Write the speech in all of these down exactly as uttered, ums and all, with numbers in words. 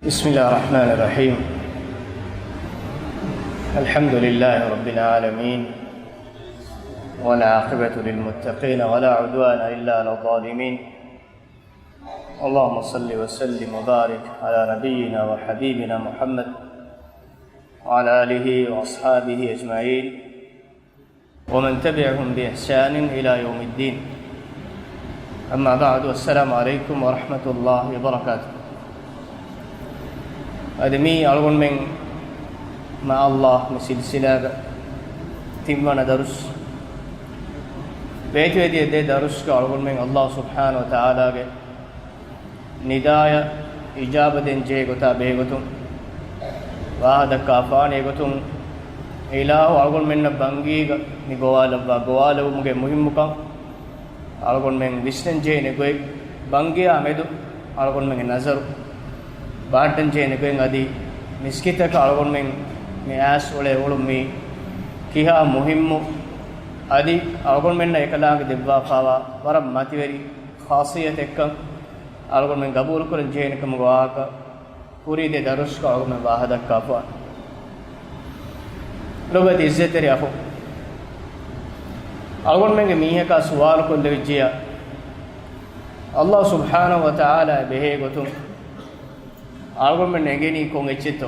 بسم الله الرحمن الرحيم. الحمد لله رب العالمين، والعاقبة للمتقين، ولا عدوان إلا على الظالمين. اللهم صل وسلم وبارك على نبينا وحبيبنا محمد وعلى آله وأصحابه أجمعين، ومن تبعهم بإحسان إلى يوم الدين. أما بعد، السلام عليكم ورحمة الله وبركاته. އަދި މި އަޅުގަނޑުމެން މާ ﷲ މި ސިލްސިލާގަ ތިންވަނަ ދަރުސް ވޭތުވެދިޔަ ދެ ދަރުސްގަ އަޅުގަނޑުމެން ﷲ ސުބްޙާނަހޫ ވަތަޢާލާގެ ނިދާޔަށް އިޖާބަ ދޭން ޖެހޭ ގޮތާ ބެހޭގޮތުން ވާހަކަ ދައްކާފާނެ. އެގޮތުން އިލާހު އަޅުގަނޑުމެންނަށް ބަންގީގަ މި ގޮވާލައްވާ ގޮވާލެވުމުގެ މުހިއްމުކަން އަޅުގަނޑުމެން ވިސްނަން ޖެހޭނެ ގޮތް، ބަންގިޔާ މެދު އަޅުގަނޑުމެންގެ ނަޒަރު ބަހައްޓަން ޖެހޭނެ ގޮތް، އަދި މިސްކިތަކަށް އަޅުގަނޑުމެން މި އައިސް އުޅޭ އުޅުން މީ ކިހާ މުހިއްމު، އަދި އަޅުގަނޑުމެންނަށް އެކަލާނގެ ދެއްވާފާވާ ވަރަށް މަތިވެރި ޚާޞިއްޔަތެއްކަން އަޅުގަނޑުމެން ގަބޫލުކުރަން ޖެހޭނެ ކަމުގެ ވާހަކަ ކުރީ ދެ ދަރުސްގަ އަޅުގަނޑުމެން ވާހަކަ ދައްކާފާނެ. ލޮބުވެތި އިއްޒަތްތެރި އަޚުން، އަޅުގަނޑުމެންގެ މީހަކާ ސުވާލު ކޮށްލެވިއްޖިއްޔާ، ﷲ ސުބްޙާނަހޫ ވަތަޢާލާ ބެހޭ ގޮތުން އަޅުގަނޑުމެން އެނގެނީ ކޮން އެއްޗެއްތޯ؟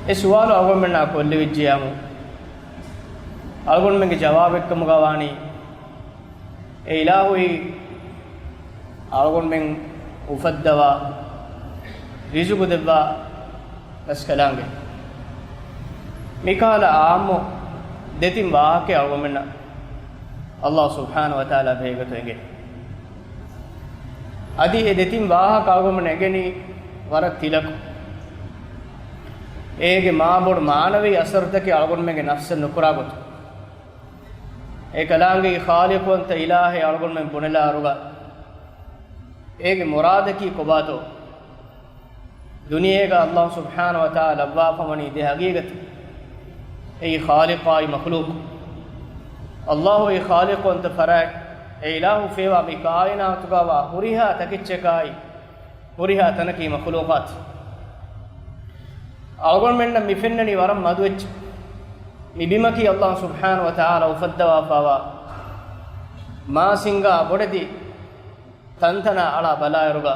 އެ ސުވާލު އަޅުގަނޑުމެންނާ ކޮށްލެވިއްޖިއްޔާމު، އަޅުގަނޑުމެންގެ ޖަވާބެއްކަމުގަ ވާނީ، އެ އިލާހުއީ އަޅުގަނޑުމެން އުފައްދަވާ، ރިޒުގު ދެއްވާ ރަސްކަލާނގެ. މިކަހަލަ އާއްމު ދެތިން ވާހަކައެއް އަޅުގަނޑުމެންނަށް ﷲ ސުބްޙާނަހޫ ވަތަޢާލާ ބެހޭގޮތުން އެނގޭ. އަދި އެ ދެތިން ވާހަކަ އަޅުގަނޑުމެން އެނގެނީ ވަރަށް ތިލަކު. އޭގެ މާބޮޑު މާނަވީ އަސަރުތަކެއް އަޅުގަނޑުމެންގެ ނަފްސަށް ނުކުރާ ގޮތުން. އެ ކަލާނގެއީ ޚާލިޤުވަންތަ އިލާހެއް އަޅުގަނޑުމެން ބުނެލާއިރުގަ، އޭގެ މުރާދަކީ ކޮބާތޯ؟ ދުނިޔޭގަ ﷲ ސުބްޙާނަހޫ ވަތަޢާލާ ލައްވާފަ ވަނީ ދެ ހަގީގަތެއް. އެއީ ޚާލިޤާއި މަޚްލޫޤު. ﷲ އެއީ ޚާލިޤުވަންތަ ފަރާތް. އެ އިލާހު ފޭވާ މި ކާއިނާތުގައިވާ ހުރިހާ ތަކެއްޗަކާއި، ހުރިހާ ތަނަކީ މަޚްލޫޤާތު. އަޅުގަނޑުމެންނަށް މި ފެންނަނީ ވަރަށް މަދު އެއްޗެއް. މި ބިމަކީ ﷲ ސުބްޙާނަހޫ ވަތަޢާލާ އުފައްދަވާފައިވާ މާ ސިންގާ ބޮޑެތި ތަންތަނާ އަޅާ ބަލާއިރުގަ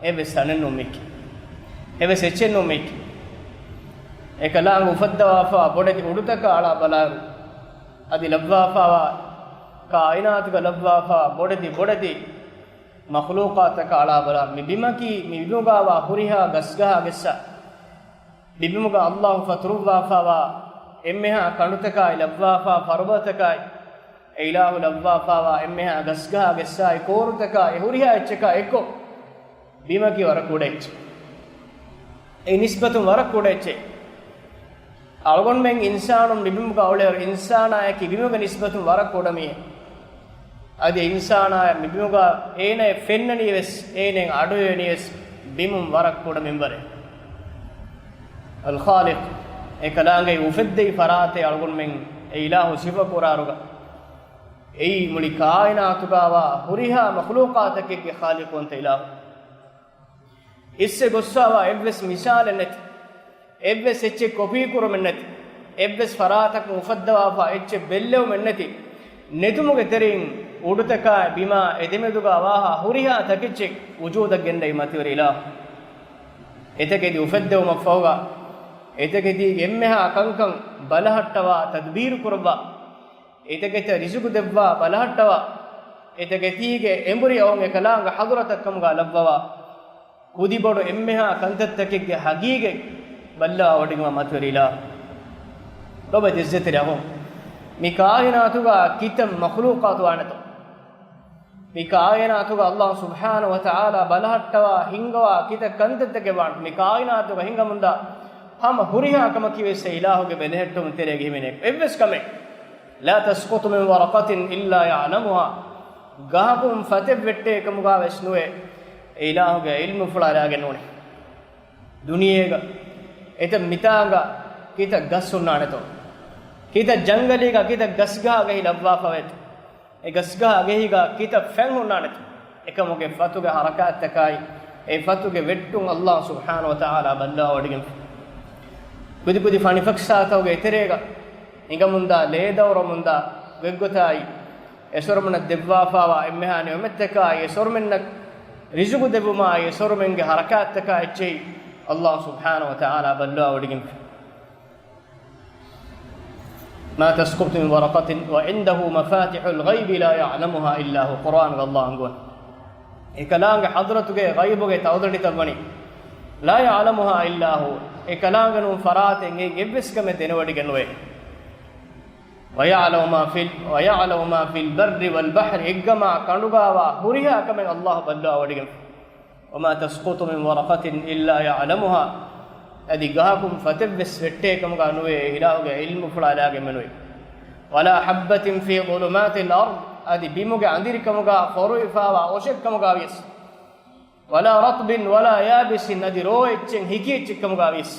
އެއްވެސް ތަނެއް ނޫން މީކީ. އެއްވެސް އެއްޗެއް ނޫން މީކީ. އެކަލާނގެ އުފައްދަވާފައިވާ ބޮޑެތި އުޑުތަކާ އަޅާ ބަލާއިރު، އަދި ލައްވާފައިވާ ކާއިނާތުގަ ލައްވާފައިވާ ބޮޑެތި ބޮޑެތި މަޚްލޫޤާތަކަށް އަޅާ ބަލާ، މި ބިމަކީ މި ބިމުގައިވާ ހުރިހާ ގަސްގަހާ ގެއްސަ، މި ބިމުގަ ﷲ ފަތުރުއްވާފައިވާ އެންމެހާ ކަނޑުތަކާއި ލައްވާފައިވާ ފަރުބަދަތަކާއި، އެ އިލާހު ލައްވާފައިވާ އެންމެހާ ގަސްގަހާ ގެއްސާއި ކޯރުތަކާއި ހުރިހާ އެއްޗަކާ އެއްކޮށް، ބިމަކީ ވަރަށް ކުޑަ އެއްޗެއް. އެ ނިސްބަތުން ވަރަށް ކުޑަ އެއްޗެއް. އަޅުގަނޑުމެން އިންސާނުން މި ބިމުގަ އުޅޭއިރު، އިންސާނާއަކީ ބިމުގެ ނިސްބަތުން ވަރަށް ކުޑަ މީހެއް. އަދި އިންސާނާއަށް މި ބިމުގަ އޭނައަށް ފެންނަނީވެސް، އޭނައަށް އަޑުއިވެނީވެސް ބިމުން ވަރަށް ކުޑަ މިންވަރެއް. އަލްޚާލިޤް، އެކަލާނގެ އުފެއްދެވި ފަރާތެއް އަޅުގަނޑުމެން އެ އިލާހު ސިފަކުރާއިރުގަ، އެއީ މުޅި ކާއިނާތުގައިވާ ހުރިހާ މަޚްލޫޤާތަކެއްގެ ޚާލިޤުވަންތަ އިލާހު. އިއްސެ ގޮއްސަވާ އެއްވެސް މިސާލެއް ނެތި، އެއްވެސް އެއްޗެއް ކޮޕީ ކުރުމެއް ނެތި، އެއްވެސް ފަރާތަކުން އުފައްދަވާފަ އެއްޗެއް ބެއްލެވުމެއް ނެތި، ނެތުމުގެ ތެރެއިން އުޑުތަކާއި ބިމާ އެދެމެދުގަ ވާހާ ހުރިހާ ތަކެއްޗެއް ވުޖޫދަށް ގެންނައި މަތިވެރި އިލާހު. އެތަކެތި އުފެއްދެވުމަށްފަހުގަ، އެތަކެތީގެ އެންމެހާ ކަންކަން ބަލަހައްޓަވާ، ތަދުބީރު ކުރައްވާ، އެތަކެތަށް ރިޒުގު ދެއްވާ، ބަލަހައްޓަވާ، އެތަކެތީގެ އެނބުރި އައުން އެކަލާނގެ ޙަޟުރަތަށް ކަމުގަ ލައްވަވާ، ކުދިބޮޑު އެންމެހާ ކަންތައްތަކެއްގެ ހަގީގަތް ބައްލަވާ ވޮޑިގަމާ މަތިވެރި އިލާހު. ލޮބުވެތި އިއްޒަތްތެރި އަޚުން، މި ކާއިނާތުގަ ކިތައް މަޚްލޫޤާތު ވާނެތޯ؟ މި ކާއިނާތުގަ ﷲ ސުބްޙާނަހޫ ވަތަޢާލާ ބަލަހައްޓަވާ ހިންގަވާ ކިތައް ކަންތައްތަކެއް ވާނެތޯ؟ މި ކާއިނާތުގަ ހިނގަމުންދާ ހަމަ ހުރިހާ ކަމަކީވެސް އެ އިލާހުގެ ބެލެހެއްޓުމުން ތެރޭގަ ހިމެނޭ. އެއްވެސް ކަމެއް، لا تسقط من ورقة إلا يعلمها. ގަހަކުން ފަތެއް ވެއްޓޭ ކަމުގަ ވެސް ނުވޭ، އެ އިލާހުގެ ޢިލްމުފުޅާ އަރާގެން ނޫނޭ. ދުނިޔޭގަ އެތައް މިތާނގަ ކިތައް ގަސް ހުންނާނެތޯ؟ ކިތައް ޖަންގަލީގަ ކިތައް ގަސްގަހާގެހި ލައްވާފަވޭތޯ؟ އެ ގަސްގަހާގެހީގަ ކިތައް ފެން ހުންނާނެތޯ؟ އެކަމުގެ ފަތުގެ ހަރަކާތްތަކާއި، އެ ފަތުގެ ވެއްޓުން ﷲ ސުބްޙާނަހޫ ވަތަޢާލާ ބައްލަވާވޮޑިގެންފި. ކުދިކުދި ފަނިފަކްސާތަކުގެ އެތެރޭގަ އިނގަމުންދާ ލޭ ދައުރަމުންދާ ގޮތްގޮތާއި، އެސޮރުމަނަށް ދެއްވާފާވާ އެންމެހާ ނިޢުމަތްތަކާއި، އެސޮރުމެންނަށް ރިޒުގު ދެއްވުމާއި، އެސޮރުމެންގެ ޙަރަކާތްތަކާ އެއްޗެހި ﷲ ސުބްޙާނަހޫ ވަތަޢާލާ ބައްލަވާވޮޑިގެންފި. ما تسقط من ورقة وعنده مفاتح الغيب لا يعلمها إلا هو. ޤުރުއާނުގަ ﷲ އަންގުވަން، އެކަލާނގެ ޙަޟްރަތުގެ ޣައިބުގެ ތައުދަނޑިތައް ވަނީ، لا يعلمها إلا هو، އެކަލާނގެ ނޫން ފަރާތެއް އެއްވެސް ކަމެއް ދެނެވޮޑިގެން ނުވޭ. ويعلم ما في ال-، ويعلم ما في البر والبحر، އެއްގަމާ ކަނޑުގާވާ ހުރިހާ ކަމެއް ﷲ ބައްލަވާވޮޑިގެން. وما تسقط من ورقة إلا يعلمها، އަދި ގަހަކުން ފަތެއްވެސް ވެއްޓޭ ކަމުގާ ނުވޭ، އެ އިލާހުގެ ޢިލްމުފުޅާ އަލާގެން މެނުވޭ. ولا حبة في ظلمات الأرض، އަދި ބިމުގެ އަނދިރިކަމުގާ ފޮރުވިފާވާ އޮށެއްކަމުގާ ވިޔަސް. ولا رطب ولا يابس، އަދި ރޯ އެއްޗެއް ހިކި އެއްޗެއްކަމުގާ ވިޔަސް.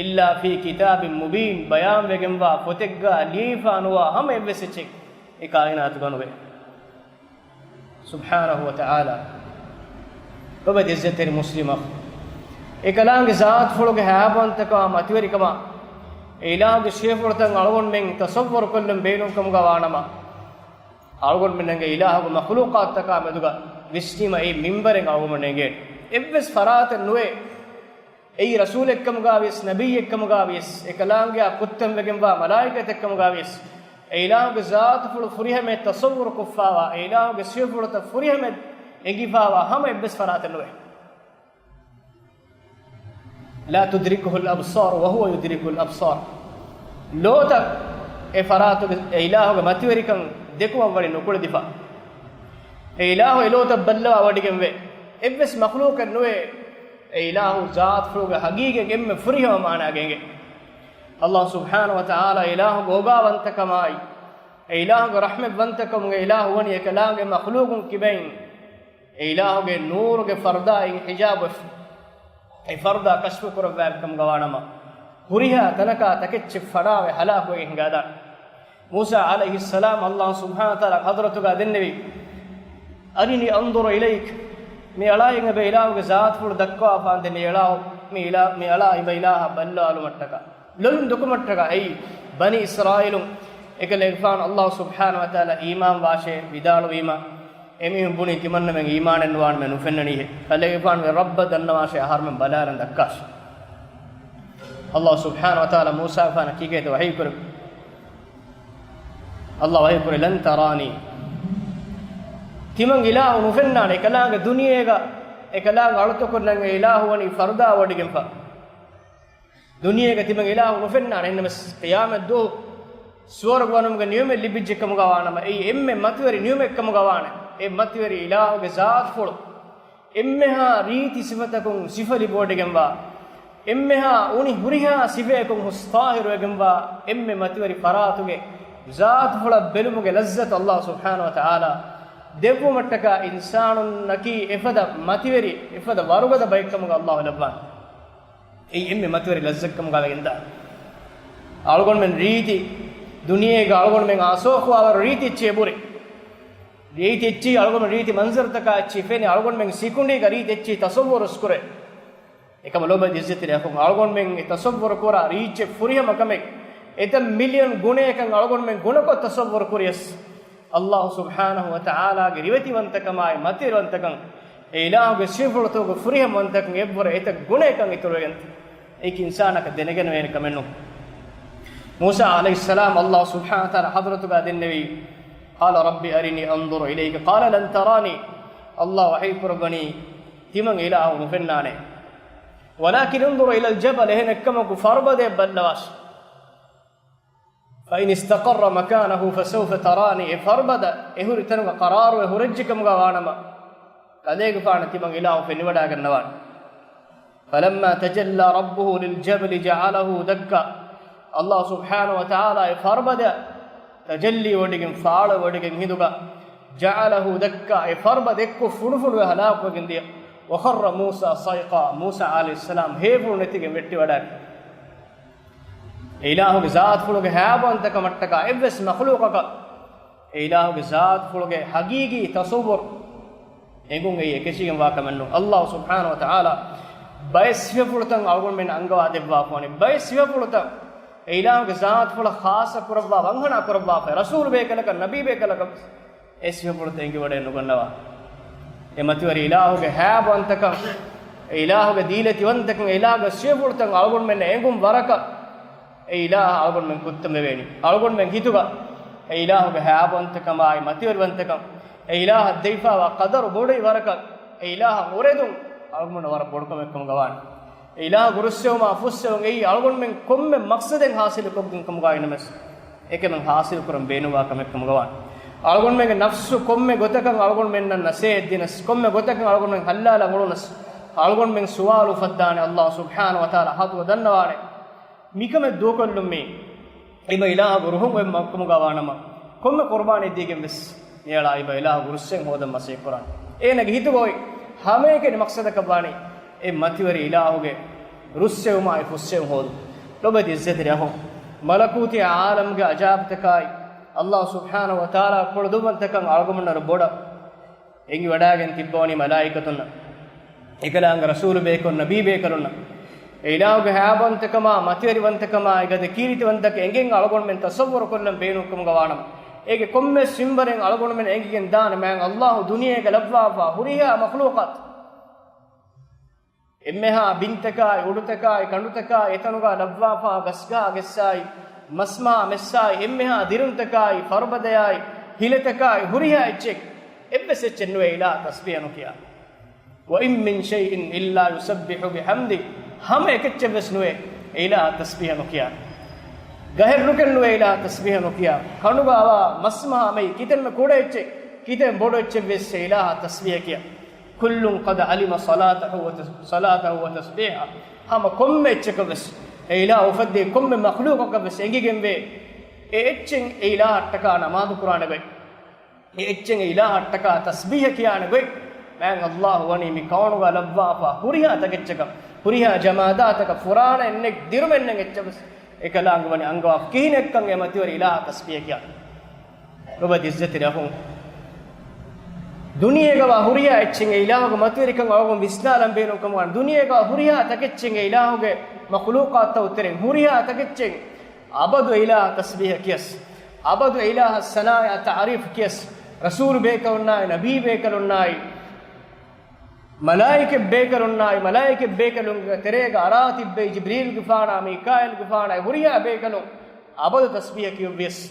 إلا في كتاب مبين، ބަޔާންވެގެންވާ ފޮތެއްގާ ލިޔެފާ ނުވާ ހަމަ އެއްވެސް އެއްޗެއް އެ ކާއިނާތުގަ ނުވޭ. ސުބްޙާނަހޫ ވަތަޢާލާ. ލޮބުވެތި ޢިއްޒަތްތެރި މުސްލިމް އަޚް، އެކަލާނގެ ޒާތުފުޅުގެ ހައިބަވަންތަކަމާ މަތިވެރިކަމާ، އެ އިލާހުގެ ސިފަފުޅުތައް އަޅުގަނޑުމެން ތަޞައްވަރުކޮށްލަން ބޭނުންކަމުގަ ވާނަމަ، އަޅުގަނޑުމެންނަށް އެ އިލާހުގެ މަޚްލޫޤާތުތަކާ މެދުގަ ވިސްނީމަ އެއީ މިންބަރެއް އަޅުގަނޑުމެން އެނގޭނެ. އެއްވެސް ފަރާތެއް ނުވޭ. އެއީ ރަސޫލެއްކަމުގާވިޔަސް، ނަބިއްޔެއްކަމުގާވިޔަސް، އެކަލާނގެއާ ކުއްތަންވެގެންވާ މަލާއިކަތެއްކަމުގާވިޔަސް، އެ އިލާހުގެ ޒާތުފުޅު ފުރިހަމައަށް ތަޞައްވަރުކޮށްފާވާ، އެ އިލާހުގެ ސިފަފުޅުތައް ފުރިހަމައަށް އެނގިފާވާ ހަމަ އެއްވެސް ފަރާތެއް ނުވޭ. لا تدركه الأبصار وهو يدرك الأبصار. ލޯތައް އެ ފަރާތުގެ، އެ އިލާހުގެ މަތިވެރިކަން ދެކުމަށް ވަނީ ނުކުޅެދިފަ. އެ އިލާހު އެ ލޯތައް ބައްލަވާ ވޮޑިގެންވޭ. އެއްވެސް މަޚްލޫޤެއް ނުވޭ އެ އިލާހު ޒާތުފުޅުގެ ހަގީގަތް އެންމެ ފުރިހަމަ މާނާގަ އެނގޭ. ﷲ ސުބްޙާނަހޫ ވަތަޢާލާ އިލާހުގެ އޯގާވަންތަކަމާއި، އެ އިލާހުގެ ރަޙްމަތްވަންތަކަމުގެ އިލާހު ވަނީ އެކަލާނގެ މަޚްލޫޤުން ކިބައިން އެ އިލާހުގެ ނޫރުގެ ފަރުދާއިން ޙިޖާބުވެފަ، އެ ފަރުދާ ކަޝްފު ކުރައްވާފިކަމުގަ ވާނަމަ، ހުރިހާ ތަނަކާ ތަކެއްޗެއް ފަނާވެ ހަލާކުވެގެން ހިނގާދާނެ. މޫސާ ޢަލައިހިއްސަލާމް ﷲ ސުބްޙާނަހޫ ވަތަޢާލާ ޙަޟްރަތުގަ ދެންނެވި، أرني أنظر إليك، މި އަޅާއިން އެބަ އިލާހުގެ ޒާތުފުޅު ދައްކަވާފާންދޭ، މި އިލާހު، މި އިލާ-، މި އަޅާ އެބަ އިލާހަށް ބައްލަވާލުމަށްޓަކާ. ލޮލުން ދުކުމަށްޓަކާ. އެއީ ބަނީ އިސްރާއީލުން އެކަލޭގެފާނު ﷲ ސުބްޙާނަހޫ ވަތަޢާލާ އީމާން ވާށޭ ވިދާޅުވީމަ، އެމީހުން ބުނީ ތިމަންނަމެން އީމާނެއް ނުވާނަމޭ ނުފެންނަނީހޭ. ކަލޭގެފާނު ރައްބަށް ދަންނަވާށޭ އަހަރުމެން ބަލާލަން ދައްކާށޭ. ﷲ ސުބްޙާނަހޫ ވަތަޢާލާ މޫސާގެފާނަށް ކީކޭތަ ވަޙީކުރެއްވި؟ ﷲ ވަޙީކުރޭ، لن تراني. ތިމަން އިލާހު ނުފެންނާނެ. އެކަލާނގެ ދުނިޔޭގަ، އެކަލާނގެ އަޅުތަކުންނަށް އެ އިލާހު ވަނީ ފަރުދާ ވޮޑިގެންފަ. ދުނިޔޭގަ ތިމަން އިލާހު ނުފެންނާނެ. އެހެންނަމަސް ޤިޔާމަތްދުވަހު ސުވަރުގެ ވަނުމުގެ ނިޢުމަތް ލިބިއްޖެ ކަމުގަ ވާނަމަ، އެއީ އެންމެ މަތިވެރި ނިޢުމަތް ކަމުގަ ވާނެ. އެ މަތިވެރި އިލާހުގެ ޒާތުފުޅު އެންމެހާ ރީތި ސިފަތަކުން ސިފަ ލިބިވޮޑިގެންވާ، އެންމެހާ އުނި ހުރިހާ ސިފައަކުން ހުސް ޠާހިރުވެގެންވާ އެންމެ މަތިވެރި ފަރާތުގެ ޒާތުފުޅަށް ބެލުމުގެ ލައްޒަތު ﷲ ސުބްޙާނަހޫ ވަތަޢާލާ ދެއްވުމަށްޓަކާ އިންސާނުންނަކީ އެފަދަ މަތިވެރި، އެފަދަ ވަރުގަދަ ބައެއްކަމުގަ ﷲ ލައްވާނެ. އެއީ އެންމެ މަތިވެރި ލައްޒަތްކަމުގަ ވެގެންދާނެ. އަޅުގަނޑުމެން ރީތި ދުނިޔޭގަ އަޅުގަނޑުމެން އާސޯކުވާވަރު ރީތި އެއްޗެއް އެބުރޭ. ރީތި އެއްޗެއް އަޅުގަނޑު ރީތި މަންޒަރުތަކާ އެއްޗެއް ފެނޭ. އަޅުގަނޑުމެން ސިކުނޑީގަ ރީތި އެއްޗެއް ތަޞައްވަރު ވެސް ކުރޭ. އެކަމަ ލޯބި އިއްޒަތްތެރި އަޚުން، އަޅުގަނޑުމެން އެ ތަޞައްވަރު ކުރާ ރީއްޗެއް ފުރިހަމަ ކަމެއް އެތައް މިލިއަން ގުނަޔަކަށް އަޅުގަނޑުމެން ގުނަކޮށް ތަޞައްވަރު ކުރިޔަސް، ﷲ ސުބްޙާނަހޫ ވަތަޢާލާގެ ރިވެތިވަންތަކަމާއި މަތިވެރިވަންތަކަން، އެ އިލާހުގެ ސިފަފުޅުތަކުގެ ފުރިހަމަވަންތަކަން އެއްވަރަށް އެތައް ގުނަޔަކަށް އިތުރުވެގެން، އެއީކީ އިންސާނަކަށް ދެނެގަނެވޭނެ ކަމެއް ނޫން. މޫސާ ޢަލައިހިއްސަލާމް ﷲ ސުބްޙާނަހޫ ވަތަޢާލާ ޙަޟްރަތުގަ ދެންނެވީ، قال رب أرني أنظر إليك قال لن تراني. ﷲ ވަޙީ ކުރައްވަނީ، ތިމަން އިލާހު ނުފެންނާނެ. ولكن انظر إلى الجبل، އެހެނެއްކަމަކު ފަރުބަދަޔަށް ބައްލަވާށި. فإن استقر مكانه فسوف تراني، އެ ފަރުބަދަ އެ ހުރި ތަނުގަ ޤަރާރުވެ ހުރެއްޖެކަމުގަ ވާނަމަ، ކަލޭގެފާނަށް ތިމަން އިލާހު ފެނިވަޑައިގަންނަވާނެ. فلما تجلى ربه للجبل جعله دكا. ﷲ ސުބްޙާނަހޫ ވަތަޢާލާ އެ ފަރުބަދަ ތަޖައްލީ ވޮޑިގެން، ފާޅު ވޮޑިގެން ހިނދުގަ، جعله دكا، އެ ފަރުބަދަ އެއްކޮށް ފުނޑުފުނޑުވެ ހަލާކުވެގެން ދިޔަ. وخر موسى صعقا، މޫސާ ޢަލައިހިއްސަލާމް ހޭފުޅު ނެތިގެން ވެއްޓިވަޑައިގެން. އެ އިލާހުގެ ޒާތުފުޅުގެ ހައިބަވަންތަކަމަށްޓަކާ އެއްވެސް މަޚްލޫޤަކަށް އެ އިލާހުގެ ޒާތުފުޅުގެ ޙަޤީޤީ ތަޞައްވުރު އެނގުން އެއީ އެކަށީގެންވާ ކަމެއް ނޫން. އައްލާހު ސުބްޙާނަހު ވަތަޢާލާ ބައެއް ސިފަފުޅުތައް އަޅުގަނޑުމެން އަންގަވާ ދެއްވާފަވަނީ. ބައެއް ސިފަފުޅުތައް އެ އިލާހުގެ ޒާތުފުޅަށް ޚާއްޞަ ކުރައްވާ، ވަންހަނާ ކުރައްވާފައި، ރަސޫލު ބޭކަލަކަށް، ނަބީ ބޭކަލަކަށް ވެސް އެ ސިފަފުޅުތައް އެނގިވަޑައެއް ނުގަންނަވާ. އެ މަތިވެރި އިލާހުގެ ހައިބަވަންތަކަން، އެ އިލާހުގެ ދީލަތިވަންތަކަން، އެ އިލާހުގެ ސިފަފުޅުތައް އަޅުގަނޑުމެންނަށް އެނގުން ވަރަކަށް އެ އިލާހަށް އަޅުގަނޑުމެން ކުއްތަން ވެވޭނީ. އަޅުގަނޑުމެން ހިތުގަ އެ އިލާހުގެ ހައިބަވަންތަކަމާއި މަތިވެރިވަންތަކަން، އެ އިލާހަށް ދެވިފައިވާ ޤަދަރު ބޮޑުވި ވަރަކަށް އެ އިލާހަށް އުރެދުން އަޅުގަނޑު ވަރަށް ބޮޑު ކަމެއް ކަމުގަ ވާނެ. އެ އިލާހުގެ ރުއްސެވުމާ ފުއްސެވުން އެއީ އަޅުގަނޑުމެން ކޮންމެ މަޤްޞަދެއް ޙާޞިލު ކޮށްގެން ކަމުގައި ނަމަވެސް، އެކަމެއް ޙާޞިލު ކުރަން ބޭނުންވާ ކަމެއް ކަމުގަ ވާނެ. އަޅުގަނޑުމެންގެ ނަފްސު ކޮންމެ ގޮތަކަށް އަޅުގަނޑުމެންނަށް ނަޞޭޙަތް ދިނަސް، ކޮންމެ ގޮތަކަށް އަޅުގަނޑުމެން ހައްލާލަން އުޅުނަސް، އަޅުގަނޑުމެން ސުވާލު އުފައްދާނެ އައްލާހު ސުބްޙާނަހު ވަތަޢާލާ ޙަޤުގަ ދަންނަވާނެ. މިކަމެއް ދޫކޮށްލުން މީ އިބަ އިލާހުގެ ރުހުން އޮތް މަ-، ކަމުގަ ވާނަމަ، ކޮންމެ ޤުރްބާނެއް ދީގެން ވެސް މިއަޅާ އިބަ އިލާހުގެ ރުއްސެއް ހޯދަން މަސައްކަތް ކުރާނެ. އޭނަގެ ހިތުގަ އޮތް ހަމައެކަނި މަޤްޞަދަކަށް ވާނީ އެ މަތިވެރި އިލާހުގެ ރުއްސެވުމާއި ފުއްސެވުން ހޯދުން. ލޮބުވެތި އިއްޒަތްތެރި އަޚުން، މަލަކޫތީ ޢާލަމްގެ ޢަޖާއިބުތަކާއި، އައްލާހު ސުބްޙާނަހު ވަތަޢާލާ ކުޅަދުންވަންތަކަން އަޅުގަނޑުމެންނަށް ބޮޑަށް އެނގިވަޑައިގެން ތިއްބަވަނީ މަލާއިކަތުންނަށް، އެކަލާނގެ ރަސޫލު ބޭކަލުން، ނަބީ ބޭކަލުންނަށް. އެ އިލާހުގެ ހައިބަވަންތަކަމާ، މަތިވެރިވަންތަކަމާ، އެ ގަދަ ކީރިތިވަންތަކަން އެނގެން އަޅުގަނޑުމެން ތަޞައްވުރު ކޮށްލަން ބޭނުންކަމުގަ ވާނަމަ، އޭގެ ކޮންމެސް މިންވަރެއް އަޅުގަނޑުމެން އެނގިގެން ދާނެ މާތް އައްލާހު ދުނިޔޭގަ ލައްވާފާ ހުރިހާ މަޚްލޫޤާތު. އެންމެހާ ބިންތަކާއި، އުޑުތަކާއި، ކަނޑުތަކާއި، އެތަނުގަ ލައްވާފާ ގަސްގާ ގެއްސާއި، މަސްމާ މެއްސާއި، އެންމެހާ ދިރުންތަކާއި، ފަރުބަދަޔާއި، ހިލަތަކާއި، ހުރިހާ އެއްޗެއް، އެއްވެސް އެއްޗެއް ނުވޭ އިލާހަށް ތަސްބީޙަ ނުކިޔާ. وَإِن مِّن شَيْءٍ إِلَّا يُسَبِّحُ بِحَمْدِهِ. ހަމަ އެކެއްޗެއްވެސް ނުވޭ އެ އިލާހަށް ތަސްބީޙަ ނުކިޔާ. ގަހެއް ރުކެއް ނުވޭ އިލާހަށް ތަސްބީޙަ ނުކިޔާ. ކަނޑުގަ އަވާ މަސްމަހާ މެއި ކިތަންމެ ކުޑަ އެއްޗެއް، ކިތަން ބޮޑު އެއްޗެއްވެސް އެ އިލާހަށް ތަސްބީޙަ ކިޔާ. كُلٌّ قَدْ عَلِمَ صَلَاتَهُ وَتَ-، صَلَاتَهُ وَتَسْبِيحَهُ. ހަމަ ކޮންމެ އެއްޗަކަށްވެސް، އެ އިލާހު އުފައްދޭ ކޮންމެ މަޚްލޫޤަކަށްވެސް އެނގިގެންވޭ އެ އެއްޗެއް އެ އިލާހަށްޓަކާ ނަމާދު ކުރާނެ ގޮތް. އެ އެއްޗެއް އެ އިލާހަށްޓަކާ ތަސްބީޙަ ކިޔާނެ ގޮތް. މާތް އައްލާހު ވަނީ މި ކައުނުގަ ލައްވާފާ ހުރިހާ ތަކެއްޗަކަށް، ހުރިހާ ޖަމާދާތަކަށް، ފުރާނައެއްނެތް ދިރުމެއްނެތް އެއްޗެއްވެސް އެކަލާނގެ ވަނީ އަންގަވާފަ. ކިހިނެއްކަން އެ މަތިވެރި އިލާހަށް ތަސްބީޙަ ކިޔާ. ލޮބުވެތި އިއްޒަތްތެރި އަޚުން، ދުނިޔޭގަވާ ހުރިހާ އެއްޗެއް އެ އިލާހުގެ މަތިވެރިކަން އަޅުގަނޑު ވިސްނާލަން ބޭނުން ކަމަށް ވާނެ. ދުނިޔޭގަވާ ހުރިހާ ތަކެއްޗެއް އެ އިލާހުގެ މަޚްލޫޤާތުތައް އުތެރެން ހުރިހާ ތަކެއްޗެއް އަބަދު އެ އިލާހަށް ތަސްބީޙަ ކިޔަސް، އަބަދު އެ އިލާހަށް ސަނާއާ ތަޢުރީފް ކިޔަސް، ރަސޫލު ބޭކަލުންނާއި، ނަބީ ބޭކަލުންނާއި، މަލާއިކަ ބޭކަލުންނާއި، މަލާއިކަ ބޭކަލުންގެ ތެރޭގަ އަރާ ތިއްބެވި ޖިބްރީލްގެފާނާ، މީކާއީލްގެފާނާ، ހުރިހާ ބޭކަލުން އަބަދު ތަސްބީޙަ ކިޔުއްވިޔަސް،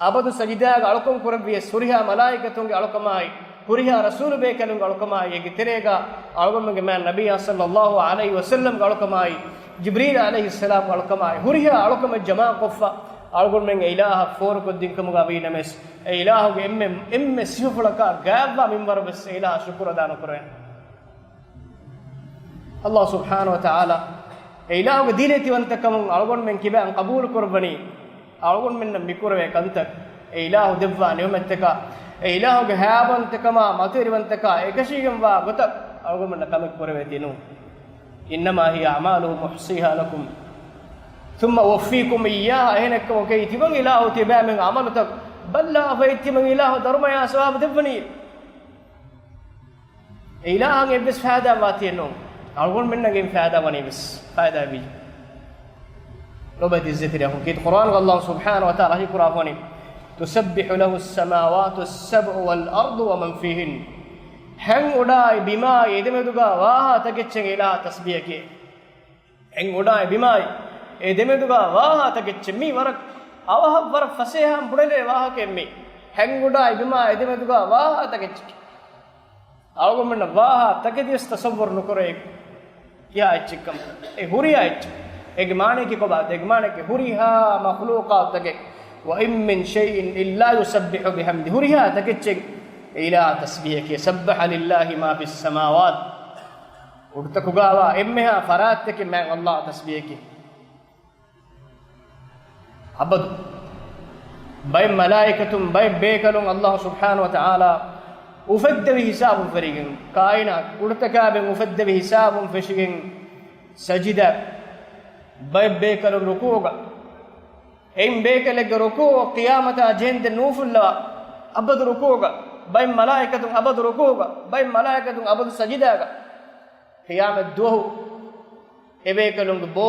އަބަދު ސަޖިދާގަ އަޅުކަން ކުރެއްވިޔަސް، ހުރިހާ މަލާއިކަތުންގެ އަޅުކަމާއި، ހުރިހާ ރަސޫލު ބޭކަލުންގެ އަޅުކަމާއި، އޭގެ ތެރޭގަ އަޅުގަނޑުމެންގެ މާތް ނަބިއްޔާ ޞައްލައްލާހު ޢަލައިހި ވަސައްލަމްގެ އަޅުކަމާއި، ޖިބްރީލް ޢަލައިހިއްސަލާމްގެ އަޅުކަމާއި، ހުރިހާ އަޅުކަމެއް ޖަމާކޮށްފަ، އަޅުގަނޑުމެން އެ އިލާހަށް ފޯރުކޮށްދިން ކަމުގަ ވީ ނަމަވެސް، އެ އިލާހުގެ އެންމެ، އެންމެ ސިފަފުޅަކާ ގާތްވާ މިންވަރަށް ވެސް އެ އިލާހަށް ޝުކުރު އަދާ ނުކުރޭ. އައްލާހު ސުބްޙާނަހު ވަތަޢާލާ އެ އިލާހުގެ ދީލަތިވަންތަކަމުން އަޅުގަނޑުމެން ކިބައިން ޤަބޫލު ކުރައްވަނީ، އަޅުގަނޑުމެންނަށް މިކުރެވޭ ކަންތައް، އެ އިލާހު ދެއްވާ ނިޢުމަތްތަކާ، އެ އިލާހުގެ ހައިބަވަންތަކަމާ މަތިވެރިވަންތަކާ އެކަށީގެންވާ ގޮތަށް އަޅުގަނޑުމެންނަށް ކަމެއް ކުރެވޭތީ ނޫން. إِنَّمَا هِيَ أَعْمَالُكُمْ أُحْصِيهَا لَكُمْ ثُمَّ أُوَفِّيكُمْ إِيَّاهَا. އެހެނެއްކަމަކީ ތިމަން އިލާހު ތިބާމެން ޢަމަލުތައް ބައްލާފައި ތިމަން އިލާހު ދަރުމަޔާ ސަވާބު ދެއްވަނީ. އެ އިލާހަށް އެއްވެސް ފައިދާ ވާތީ ނޫން. އަޅުގަނޑުމެންނަށް އެއިން ފައިދާ ވަނީ ވެސް ފައިދާ ވީ. ލޮބުވެތި އިއްޒަތްތެރި އަޚުން، ކީރިތި ޤުރްއާނުގަ އައްލާހު ސުބްޙާނަހު ވަތަޢާލާ ވަޙީ ކުރައްވަނީ، تُسَبِّحُ لَهُ السَّمَاوَاتُ السَّبْعُ وَالْأَرْضُ وَمَنْ فِيهِنَّ. ހެން އުޑާއި ބިމާއި އެދެމެދުގަ ވާހާ ތަކެއްޗެއް އިލާހަށް ތަސްބީޙަ ކިޔޭ. ހެން އުޑާއި ބިމާއި އެ ދެމެދުގަ ވާހާ ތަކެއްޗެއް. މީ ވަރަށް އަވަހަށް ވަރަށް ފަސޭހައިން ބުނެލޭ ވާހަކައެއް މީ. ހެން އުޑާއި ބިމާއި އެ ދެމެދުގަ ވާހާ ތަކެއްޗެއް. އަޅުގަނޑުމެންނަށް ވާހާ ތަކެތިވެސް ތަޞައްވުރު ނުކުރޭ ކިހާ އެއްޗެއްކަން. އެ ހުރިހާ އެއްޗެއް. އޭގެ މާނައަކީ ކޮބާތަ؟ އޭގެ މާނައަކީ ހުރިހާ މަޚްލޫޤާތުތަކެއް، وَإِن مِّن شَيْءٍ إِلَّا يُسَبِّحُ بِحَمْدِهِ، ހުރިހާ ތަކެއްޗެއް އެ އިލާހަށް ތަސްބީޙަ ކިޔޭ، سَبَّحَ لِلَّهِ مَا فِي السَّمَاوَاتِ. އުޑުތަކުގަވާ އެންމެހާ ފަރާތްތަކެއް މާތް އައްލާހަށް ތަސްބީޙަ ކިޔޭ. އަބަދު ބައެއް މަލާއިކަތުން، ބައެއް ބޭކަލުން އައްލާހު ސުބްޙާނަހު ވަތަޢާލާ އުފެއްދެވި ހިސާބުން ފެށިގެން، ކާއިނާތު އުޑުތަކާބެން އުފެއްދެވި ހިސާބުން ފެށިގެން، ސަޖިދަ ބައެއް ބޭކަލުން ރުކޫޢުގަ، އެއިން ބޭކަލެއްގެ ރުކޫޢު ޤިޔާމަތާ ޖެހެންދެން ނޫފުއްލަވާ، އަބަދު ރުކޫޢުގަ. ބައެއް މަލާއިކަތުން އަބަދު ރުކޫޢުގަ، ބައެއް މަލާއިކަތުން އަބަދު ސަޖިދާގަ. ޤިޔާމަތް ދުވަހު އެބޭކަލުންގެ ބޯ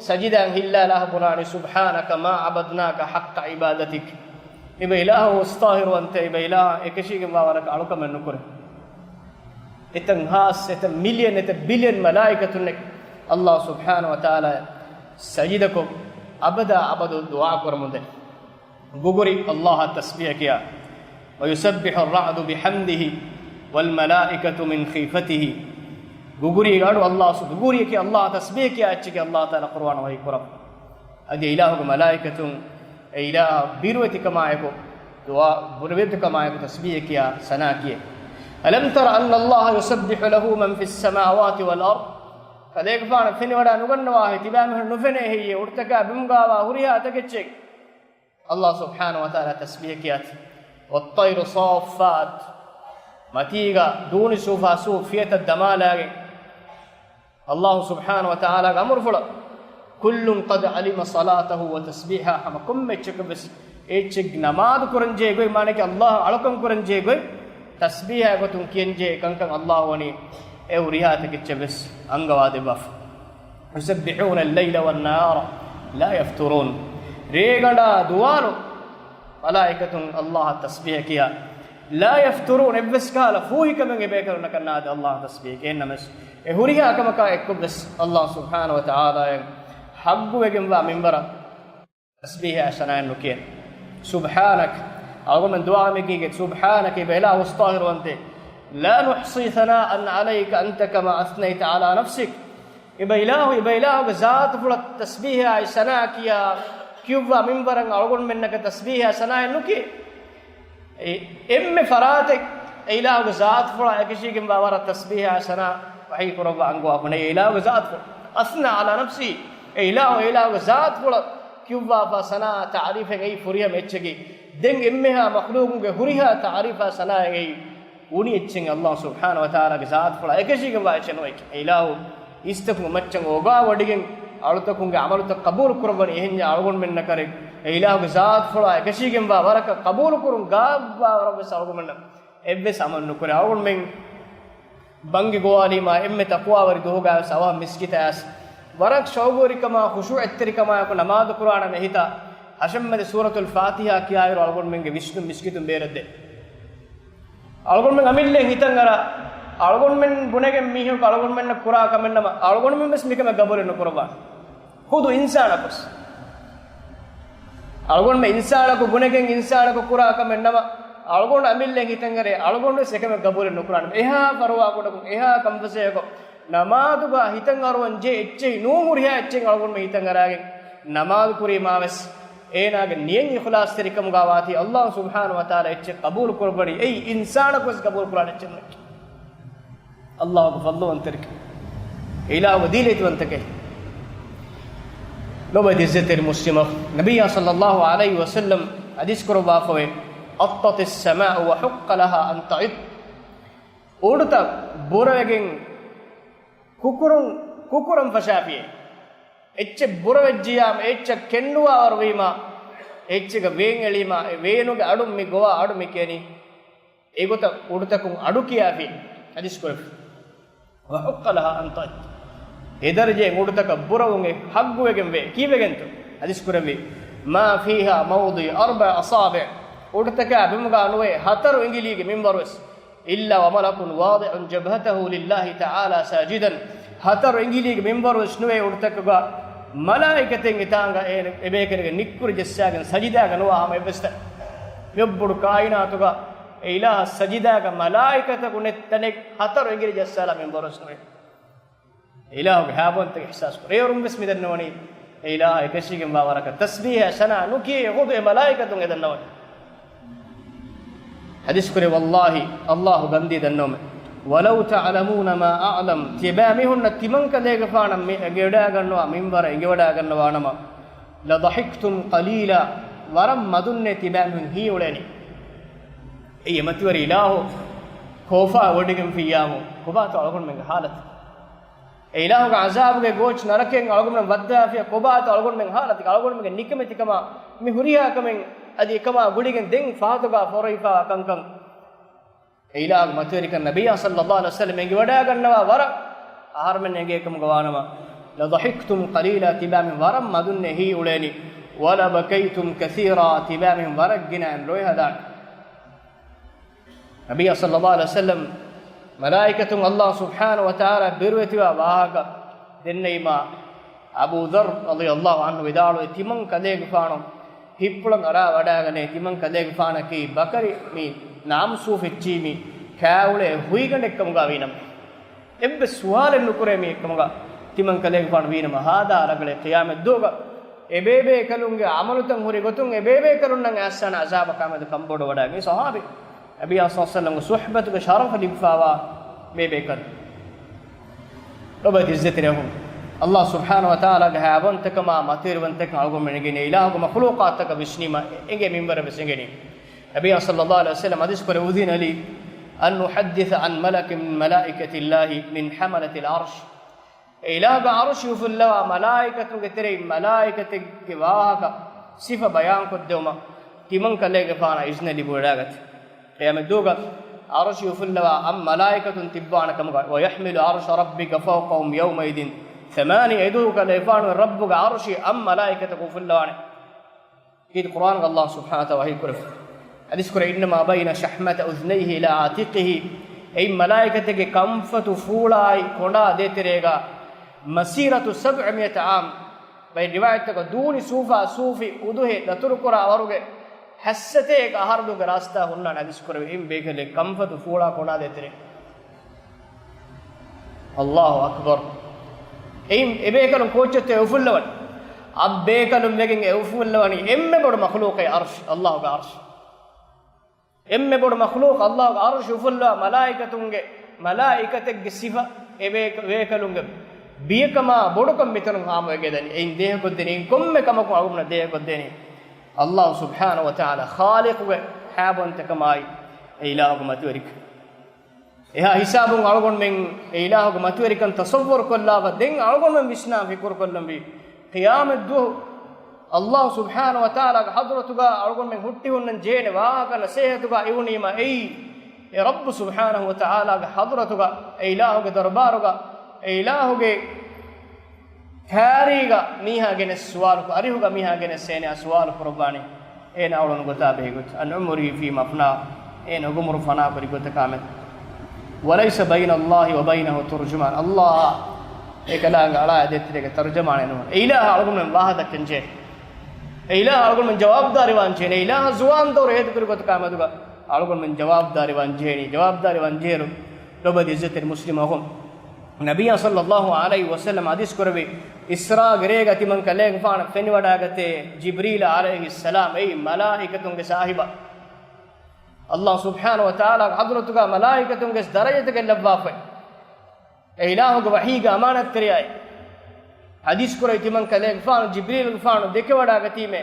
ސަޖިދާއިން ހިއްލާލާފަ ބުނާނީ، سبحانك ما عبدناك حق عبادتك. އެބަ އިލާހު އުސްތާހިރުވަންތަ، އެބަ އިލާހަށް އެކަށީގެންވާ ވަރަކަށް އަޅުކަމެއް ނުކުރޭ. އެތަން ހާސް، އެތަން މިލިއަން، އެތަން ބިލިއަން މަލާއިކަތުންނެއް އައްލާހު ސުބްޙާނަހު ވަތަޢާލާއަށް ސަޖިދަކޮށް، އަބަދާ އަބަދު ދުޢާ ކުރަމުންދޭ. ގުގުރި އައްލާހަށް ތަސްބީޙަ ކިޔާ. ويسبح الرعد بحمده والملائكة من خيفته. ގުގުރީގެ އަޑު އައްލާހު، ގުގުރިއަކީ އައްލާހަށް ތަސްބީޙަ ކިޔާ އެއްޗެކޭ، އައްލާހު ތަޢާލާ ޤުރުއާން ވަޙީ ކުރައްވާ. އަދި އިލާހުގެ މަލާއިކަތުން އެ އިލާހަށް ބިރުވެތިކަމާއެކު، ދުޢާ ބުރެވެތިކަމާއެކު ތަސްބީޙަ ކިޔާ ސަނާ ކިޔޭ. ألم تر أن الله يسبح له من في السماوات والأرض؟ ކަލޭގެފާނަށް ފެނިވަޑާ ނުގަންނަވާހޭ، ތިބާމީހުން ނުފެނޭ ހެއްޔޭ އުޑުތަކާ ބިމުގާވާ ހުރިހާ ތަކެއްޗެއް؟ އައްލާހު ސުބްޙާނަހު ވަތަޢާލާ ތަސްބީޙަ ކިޔާތި. والطير صافات، މަތީގަ ދޫނި ސޫފާސޫފް ފިޔަތައް ދަމާލާގެން. އައްލާހު ސުބްޙާނަހު ވަތަޢާލާގެ އަމުރުފުޅަށް، كل قد علم صلاته وتسبيحه، ހަމަ ކޮންމެ އެއްޗަކަށް ވެސް އެ އެއްޗެއްގެ ނަމާދު ކުރަންޖެހޭ ގޮތް، މާނައަކީ އައްލާހަށް އަޅުކަން ކުރަންޖެހޭ ގޮތް، ތަސްބީޙާ ގޮތުން ކިޔަންޖެހޭ ކަންކަން އައްލާހު ވަނީ އެ ހުރިހާ ތަކެއްޗަށް ވެސް އަންގަވާދެއްވާފަ. يسبحون الليل والنهار لا يفترون. ރޭގަނޑާ ދުވާލު މަލާއިކަތުން އައްލާހަށް ތަސްބީޙަ ކިޔާ. لا يفترون، އެއްވެސް ކަހަލަ ފޫހިކަމެއް އެބޭކަލުންނަކަށް ނާދޭ އައްލާހަށް ތަސްބީޙަ ކިޔަން. އެހެންނަމަވެސް އެ ހުރިހާ ކަމަކާ އެއްކޮށްވެސް އައްލާހު ސުބްޙާނަހު ވަތަޢާލާއަށް ޙައްޤުވެގެންވާ މިންވަރަށް ތަސްބީޙާ ސަނާއެއް ނުކިޔޭ. سبحانك، އަޅުގަނޑުމެން ދުޢާ މިކީގެ، سبحانك، އެބަ އިލާހު އުސްތާހިރުވަންތޭ. لا نحصي ثناء عليك أنت كما أثنيت على نفسك. އެބަ އިލާހު، އެބަ އިލާހުގެ ޒާތުފުޅަށް ތަސްބީޙާއި ސަނާ ކިޔާ، ކިޔުއްވާ މިންވަރަށް އަޅުގަނޑުމެންނަކަށް ތަސްބީޙާ ސަނާއެއް ނުކިޔޭ. އެ އެންމެ ފަރާތެއް އެ އިލާހުގެ ޒާތުފުޅާ އެކަށީގެންވާ ވަރަށް ތަސްބީޙާ ސަނާ ވަޙީ ކުރައްވާ އަންގަވާފަ ނެތް. އެ އިލާހުގެ ޒާތުފުޅު، أثنى على نفسه، އެ އިލާހު، އެ އިލާހުގެ ޒާތުފުޅަށް ކިޔުއްވާފަ ސަނާ ތަޢުރީފެއް އެއީ ފުރިހަމަ އެއްޗަކީ. ދެން އެންމެހާ މަޚްލޫޤުންގެ ހުރިހާ ތަޢުރީފާ ސަނާއެއް އެއީ އުނި އެއްޗެއް އައްލާހު ސުބްޙާނަހު ވަތަޢާލާގެ ޒާތުފުޅާ އެކަށީގެންވާ އެއްޗެއް ނުވޭ. އެ އިލާހު އިސްތަކުން މައްޗަށް އޮގާވޮޑިގެން އަޅުތަކުންގެ ޢަމަލުތައް ޤަބޫލު ކުރައްވަނީ. އެހެންޏާ އަޅުގަނޑުމެންނަކަށް އެ އިލާހުގެ ޒާތުފުޅާ އެކަށީގެންވާ ވަރަކަށް ޤަބޫލު ކުރުން ގާތްވާ ވަރަށް ވެސް އަޅުގަނޑުމެންނަށް އެއްވެސް އަމަލު ނުކުރޭ. އަޅުގަނޑުމެން ބަންގި ގޮވާލީމާ އެންމެ ތަޤްވާވެރި ދުވަހުގައި ވެސް އަވަހަށް މިސްކިތަށް އައިސް، ވަރަށް ޝައުގުވެރިކަމާ ޚުޝޫޢަތްތެރިކަމާއެކު ނަމާދު ކުރާނަމޭ ހިތާ، ހަށަމްމަދި ސޫރަތުލް ފާތިޙާ ކިޔާއިރު އަޅުގަނޑުމެންގެ ވިސްނުން މިސްކިތުން ބޭރަށްދޭ. އަޅުގަނޑުމެން އަމިއްލައިން ހިތަށް އަރާ، އަޅުގަނޑުމެން ބުނެގެން މީހަކު އަޅުގަނޑުމެންނަށް ކުރާ ކަމެއް ނަމަ، އަޅުގަނޑުމެން ވެސް މިކަމެއް ގަބޫލެއް ނުކުރައްވާނެ. ޚުދު އިންސާނަކު ވެސް. އަޅުގަނޑުމެން އިންސާނަކު ބުނެގެން އިންސާނަކު ކުރާ ކަމެއް ނަމަ، އަޅުގަނޑު އަމިއްލައިން ހިތަށް އަރޭ، އަޅުގަނޑު ވެސް އެކަމެއް ގަބޫލެއް ނުކުރާނެ. އެހާ ފަރުވާ ކުޑަކުން، އެހާ ކަންފަސޭހަކޮށް، ނަމާދުގަ ހިތަށް އަރުވަން ޖެހޭ އެއްޗެހި ނޫން ހުރިހާ އެއްޗެއް އަޅުގަނޑުމެން ހިތަށް އަރާގެން ނަމާދު ކުރީމާ ވެސް، އޭނާގެ ނިޔަތް އިޚްލާޞްތެރިކަމުގަ ވާތީ، އައްލާހު ސުބްޙާނަހު ވަތަޢާލާ އެއްޗެއް ޤަބޫލު ކުރައްވަނީ. އެއީ އިންސާނަކު ވެސް ޤަބޫލު ކުރާނެ އެއްޗެއް ނޫން. އައްލާހުގެ ފަޟްލުވަންތެރިކަން، އިލާހުގެ ދީލަތިވަންތަކަން. ލޮބުވެތި ޢިއްޒަތްތެރި މުސްލިމް، ނަބިއްޔާ ޞައްލައްލާހު ޢަލައިހި ވަސައްލަމް ޙަދީޘް ކުރައްވާފަވޭ، أطت السماء وحق لها أن تطئ. އުޑުތައް ބުރަވެގެން ކުކުރުން، ކުކުރަން ފަށާފިޔޭ. އެއްޗެއް ބުރަވެއްޖިޔާމަ، އެއްޗެއް ކެނޑުވާވަރުވީމާ، އެއްޗެއްގަ ވޭން އެޅީމާ، އެ ވޭނުގެ އަޑުން މި ގޮވާ އަޑު މި ކެނީ. އެގޮތަށް އުޑުތަކުން އަޑު ކިޔާފި ޙަދީޘް ކުރެފި. وحق لها أن تطئ. އެ ދަރަޖައިން އުޑުތަކަށް ބުރަވުން އެ ޙައްޤުވެގެން ވޭ. ކީއްވެގެންތޯ؟ ޙަދީޘް ކުރެއްވި، ما فيها موضع أربع أصابع. އުޑުތަކާ ބިމުގަ ނުވޭ ހަތަރު އިނގިލީގެ މިންވަރުވެސް. إلا وملك واضع جبهته لله تعالى ساجدا. ހަތަރު އިނގިލީގެ މިންވަރުވެސް ނުވޭ އުޑުތަކުގަ މަލާއިކަތެއް އެތާނގަ އެ، އެބޭކަލުގެ ނިއްކުރި ޖައްސާގެން ސަޖިދާގަ ނުވާ ހަމަ އެއްވެސް ތަނެއް. މިއޮއްބޮޑު ކާއިނާތުގަ އެ އިލާހަށް ސަޖިދާގަ މަލާއިކަތަކު ނެތް ތަނެއް ހަތަރު އިނގިލި ޖައްސާލާ މިންވަރުވެސް ނުވޭ. އެ އިލާހުގެ ހައިބަތްތައް އިޙްސާސް ކުރޭ. އޭރުން ވެސް މި ދަންނަވަނީ އެ އިލާހަށް އެކަށީގެންވާ ވަރަކަށް ތަސްބީޙަ ސަނާ ނުކިޔޭ ޚުދު އެ މަލާއިކަތުން އެ ދަންނަވަނީ. ޙަދީޘް ކުރޭ، ވައްލާހި، އައްލާހު ގަންދީ ދަންނަވަމެ، ولو تعلمون ما أعلم، ތިބާމީހުންނަށް ތިމަންކަލޭގެފާނަށް މި އެނގިވަޑާގަންނަވާ މިންވަރަށް އެނގިވަޑާގަންނަވާނަމަ، لضحكتم قليلا، ވަރަށް މަދުންނޭ ތިބާމީހުން ހީއުޅޭނީ. އެއީ އެމަތިވެރި އިލާހު ކޯފާ ވޮޑިގެންފިއްޔާމު، ކޮބާތޯ އަޅުގަނޑުމެންގެ ޙާލަތު؟ އެ އިލާހުގެ ޢަޒާބުގެ ގޯޗް ނަރަކައިން އަޅުގަނޑުމެން ވައްދާފިޔާ ކޮބާތޯ އަޅުގަނޑުމެން ޙާލަތު؟ އަޅުގަނޑުމެންގެ ނިކަމެތިކަމާ މި ހުރިހާ ކަމެއް އަދި އެކަމާ ގުޅިގެން ދެން ފާތުގަ ފޯރައިފާ ކަންކަން. އެއިލާހުގެ މަތިވެރިކަން ނަބިއްޔާ ޞައްލައްލާހު ޢަލައިހި ވަސައްލަމް އެނގިވަޑައިގަންނަވާ ވަރަށް އަހަރުމެން އެނގޭ ކަމުގަ ވާނަމަ، لضحكتم قليلا، ތިބާމިން ވަރަށް މަދުންނޭ ހީ އުޅޭނީ، ولبكيتم كثيرا، ތިބާމިން ވަރަށް ގިނައިން ރޮއެ ހަދާނެ. ނަބިއްޔާ ޞައްލައްލާހު ޢަލައިހި ވަސައްލަމް މަލާއިކަތުން އައްލާހު ސުބްޙާނަހު ވަތަޢާލާ ބިރުވެތިވާ ވާހަކަ ދެންނެވީމާ، އަބޫ ޛައްރު ރަޟިޔައްލާހު ޢަންހު ވިދާޅުވޭ، ތިމަން ކަލޭގެފާނު ހިއްޕުޅަށް އަރާ ވަޑައިގަނޭ، ތިމަން ކަލޭގެފާނަކީ ބަކަރި މި ނާމުސޫ ފެއްޗީ މި ކާއުޅޭ ހުއިގަނޑެއްކަމުގަ ވީނަމަ. އެއްވެސް ސުވާލެއް ނުކުރޭ މީ އެއްކަމުގަ ތިމަން ކަލޭގެފާނު ވީނަމަ، ހާދާ ރަނގަޅޭ ޤިޔާމަތްދުވަގަ އެބޭބޭކަލުންގެ ޢަމަލުތައް ހުރި ގޮތުން އެބޭބޭކަލުންނަށް އައިސްފާނަ ޢަޒާބަކާމެދު ކަންބޮޑުވަޑައިގެން ޞަޙާބީ ނަބިއްޔާ ޞައްލައްލާހު ޢަލައިހި ވަސައްލަމްގެ ޞުޙްބަތުގެ ޝަރަފަށް ލިބިފާވާ ބޭބޭކަލުން. ލޮބުވެތި ޢިއްޒަތްތެރި އަޚުން، އައްލާހު ސުބްޙާނަހު ވަތަޢާލާގެ ހައިބަވަންތަކަމާ މަތިވެރިވަންތަކަން އަޅުގަނޑުމެން އެނގޭނީ އިލާހުގެ މަޚުލޫޤާތަކަށް ވިސްނީމަ އެނގޭ މިންވަރަށް ވެސް އެނގޭނީ. ނަބިއްޔާ ޞައްލައްލާހު ޢަލައިހި ވަސައްލަމް ޙަދީޘް ކުރެއްވި، أذن لي أن أحدث عن ملك من ملائكة الله من حملة العرش. އެ އިލާހުގެ ޢަރުޝި އުފުއްލަވާ މަލާއިކަތުންގެ ތެރެއިން މަލާއިކަތެއްގެ ވާހަކަ ސިފަ ބަޔާންކޮށްދެވުމަށް ތިމަން ކަލޭގެފާނަށް އިޒްނަ ލިބިވަޑައިގަތީ. ޤިޔާމަތްދުވަގަ ޢަރުޝި އުފުއްލަވާ އަށް މަލާއިކަތުން ތިއްބާނެ ކަމުގަ، ويحمل عرش ربك فوقهم يومئذ ثمانية. އެދުވަހު ކަލޭގެފާނުގެ ރައްބުގެ ޢަރުޝި އަށް މަލާއިކަތަކު އުފުއްލަވާނެ. ކީރިތި ޤުރްއާނުގަ އައްލާހު ސުބްޙާނަހު ވަތަޢާލާ ވަޙީ ކުރެއްވި. ޙަދީޘް ކުރޭ، إنما بين شحمة أذنيه إلى عاتقه، އެއިން މަލާއިކަތެއްގެ ކަންފަތު ފޫޅާއި ކޮނޑާ ދޭތެރޭގަ، مسيرة سبعمائة عام، ބައެއް ރިވާޔަތްތަކަށް ދޫނި ސޫފާ ސޫފި އުދުހޭ ދަތުރުކުރާ ވަރުގެ ހައްސަތޭކަ އަހަރު ދުވަހުގެ ރާސްތާ ހުންނާނެ. ޙަދީޘް ކުރެއްވި އެއިން ބޭކަލެއް ކަންފަތު ފޫޅާ ކޮނޑާ ދޭތެރޭ. އައްލާހު އަކްބަރު. އެއިން އެބޭކަލުން ކޯއްޗެއްތޯ އެ އުފުއްލަވަނީ؟ އަށް ބޭކަލުން ވެގެން އެ އުފުއްލަވަނީ އެންމެ ބޮޑު މަޚްލޫޤެއް ޢަރުޝް، އައްލާހުގެ ޢަރުޝް. އެންމެ ބޮޑު މަޚްލޫޤު އައްލާހުގެ ޢަރުޝް އުފުއްލާ މަލާއިކަތުންގެ، މަލާއިކަތެއްގެ ސިފަ އެ ބޭ-، ބޭކަލުންގެ ބިޔަކަމާ ބޮޑުކަން މިތަނުން ހާމަވެގެން ދަނީ. އެއިން ދޭހަކޮށްދޭނީ، އެއިން ކޮންމެ ކަމަކުން އަޅުގަނޑުމެންނަށް ދޭހަކޮށްދޭނީ އައްލާހު ސުބްޙާނަހު ވަތަޢާލާ ޚާލިޤުގެ ހައިބަވަންތަކަމާއި އެ އިލާހުގެ މަތިވެރިކަން. އެހާ ހިސާބުން އަޅުގަނޑުމެން އެ އިލާހުގެ މަތިވެރިކަން ތަޞައްވަރު ކޮށްލާފަ، ދެން އަޅުގަނޑުމެން ވިސްނާ ފިކުރު ކޮށްލަންވީ، ޤިޔާމަތްދުވަހު އައްލާހު ސުބްޙާނަހު ވަތަޢާލާގެ ޙަޟްރަތުގަ އަޅުގަނޑުމެން ހުއްޓި ހުންނަން ޖެހޭނެ ވާހަކަ ނަޞޭޙަތުގަ އިވުނީމަ އެއީ، އެ ރައްބު ސުބްޙާނަހު ވަތަޢާލާގެ ޙަޟްރަތުގަ، އެ އިލާހުގެ ދަރުބާރުގަ، އެ އިލާހުގެ ކާރީގަ މީހާ ގެނެސް ސުވާލު ކު-، އަރިހުގަ މީހާ ގެނެސް އޭނާ ސުވާލު ކުރައްވާނެ. އޭނާ އުޅުނު ގޮތާ ބެހިގޮތް. عن عمره فيما أفناه، އޭނާ އުގުމުރު ފަނާކުރި ގޮތަކާމެދު. وليس بين الله وبينه ترجمان، އައްލާހާ އެކަލާނގެ އަޅާ ދޭތެރޭގެ ތަރުޖަމާނެއް ނޫން. އެ އިލާހަށް އަޅުގަނޑުމެން ވާހަ ދައްކަން ޖެހޭ. އެ އިލާހަށް އަޅުގަނޑުމެން ޖަވާބުދާރީވާން ޖެހޭނެ. އެ އިލާހަށް ޒުވާން ދައުރު އޭދުކުރި ގޮތަކާމެދުގަ އަޅުގަނޑުމެން ޖަވާބުދާރީވާން ޖެހޭނީ. ޖަވާބުދާރީވާން ޖެހޭއިރު، ލޮބުވެތި ޢިއްޒަތްތެރި މުސްލިމް އަޚުން، ނަބިއްޔާ ޞައްލައްލާހު ޢަލައިހި ވަސައްލަމް ޙަދީޘް ކުރެއްވި، އިސްރާގެ ރޭގަ ތިމަން ކަލޭގެފާނަށް ފެނިވަޑައިގަތޭ ޖިބްރީލް ޢަލައިހިއްސަލާމް، އެއީ މަލާއިކަތުންގެ ސާހިބާ. އައްލާހު ސުބްޙާނަހު ވަތަޢާލާގެ ޙަޟްރަތުގަ މަލާއިކަތުންގެ ދަރަޖަތަކެއް ލައްވާފައި. އެ އިލާހުގެ ވަޙީގެ އަމާނަތްތެރިޔާއި. ޙަދީޘް ކުރެއްވި ތިމަން ކަލޭގެފާނު ޖިބްރީލްގެފާނު ދެކެވަޑައިގަތީމޭ.